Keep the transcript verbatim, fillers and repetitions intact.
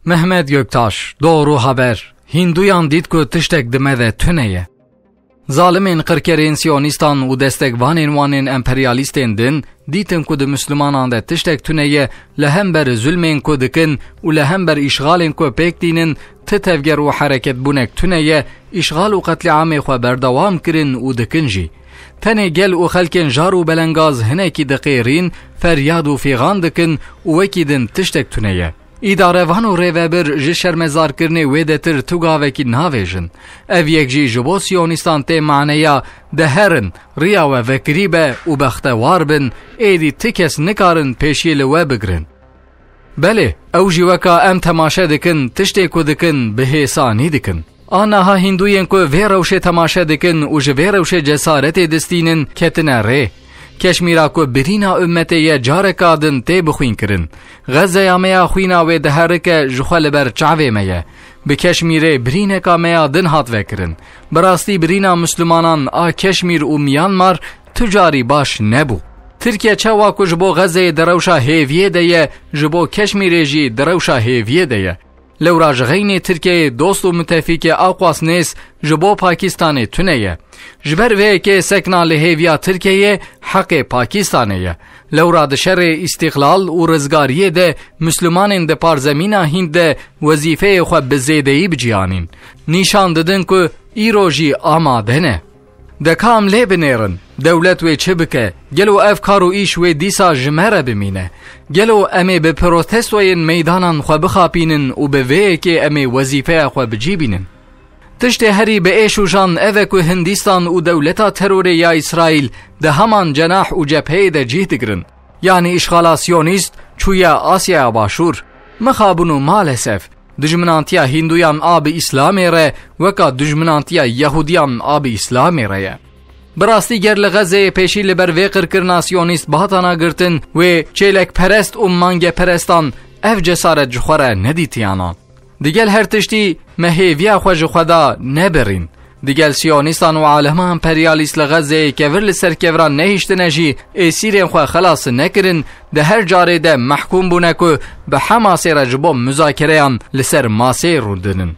Mehmet Göktaş, Doğru Haber, Hinduyan dît ku tiştek di me de tune ye. Zalimên qirkerên siyonîstan û destekvanên wan ên emperyalîstên din dîtin ku di Mislimanan de tiştek tune ye, li hember zulmên ku dikin û li hember îşxalên ku pêk tînin, ti tevger û hereketbûnek tune ye, îşxal û qetlîamê xwe berdewam kirin û dikin jî. Tenê gel û xelkên jar û belengaz hinekî diqêrîn, feryad û fîxan dikin û wekî din tiştek tune ye. Îdarevan û rêvebir ji şermezarkirinê wê detir tu gavekî navêjin. Ev yek jî ji bo siyonîstan tê maneya de herin, riya we vekirî be û bextewar bin, êdî ti kes nikarin pêşiyê li we bigirin. Belê, ew jî weka em temaşe dikin, tiştê ku dikin, bi hêsanî dikin. Aniha Hinduyên ku vê rewşê temaşe dikin û ji vê rewşê cesaretê distînin, ketine rê. Keşmîra ku birîna ummetê ye, careka din tê bixwînkirin. Xezeya me ya xwîna wê diherike, ji xwe li ber çavê me ye. Bi Keşmîrê birîneka me ya din hat vekirin. Bi rastî birîna Mislimanan a Keşmîr û Myanmar tu carî baş nebû. Tirkiye çawa ku ji bo Xezeyê di rewşa hêviyê de ye, ji bo Keşmîrê jî di rewşa hêviyê de ye. Lewra ji xeynê Tirkiyeyê dost û mitefîkê Aqwas Nêz ji bo Pakistanê tune ye. Ji ber vê yekê sekna li hêviya Tirkiyeyê heqê Pakistanê ye. Lewra di şerê îstîqlal û rizgariyê de Mislimanên di parzemîna Hînd de wezîfeyê xwe bi zêdeyî biciyanîn. Nîşan didin ku îro jî amade ne. De ka em lê binêrin, dewlet wê çi bike? Gelo ev kar û îş wê dîsa ji me re bimîne? Gelo em ê bi protestoyên meydanan xwe bixapînin û bi vê yekê em ê wezîfeya xwe bi cî bînin? Tiştê herî bi êş û jan ev e ku Hindîstan û dewleta terorê ya Îsraîl di heman cenah û cepheyê de cih digirin. Yanî îşxala siyonîst çûye Asyaya Başûr. Mixabin û malesef, dijminantiya Hînduyan a bi Îslamê re weka dijminantiya Yehûdiyan a bi Îslamê re ye. Bi rastî ger li Xezeyê pêşî li ber vê qirkirina siyonîst bihatana girtin, wê çêlekperest û mangeperestan ev cesaret ji xwe re nedîtiyana. Digel her tiştî me hêviya xwe ji xwe da nebirîn. Digel siyonîstan û alema emperyalîst li Xezeyê kevir li ser keviran nehiştine jî êsîrên xwe xelas nekirin, di her carê de mehkûm bûne ku bi Hemasê re ji bo muzakereyan li ser maseyê rûdinin.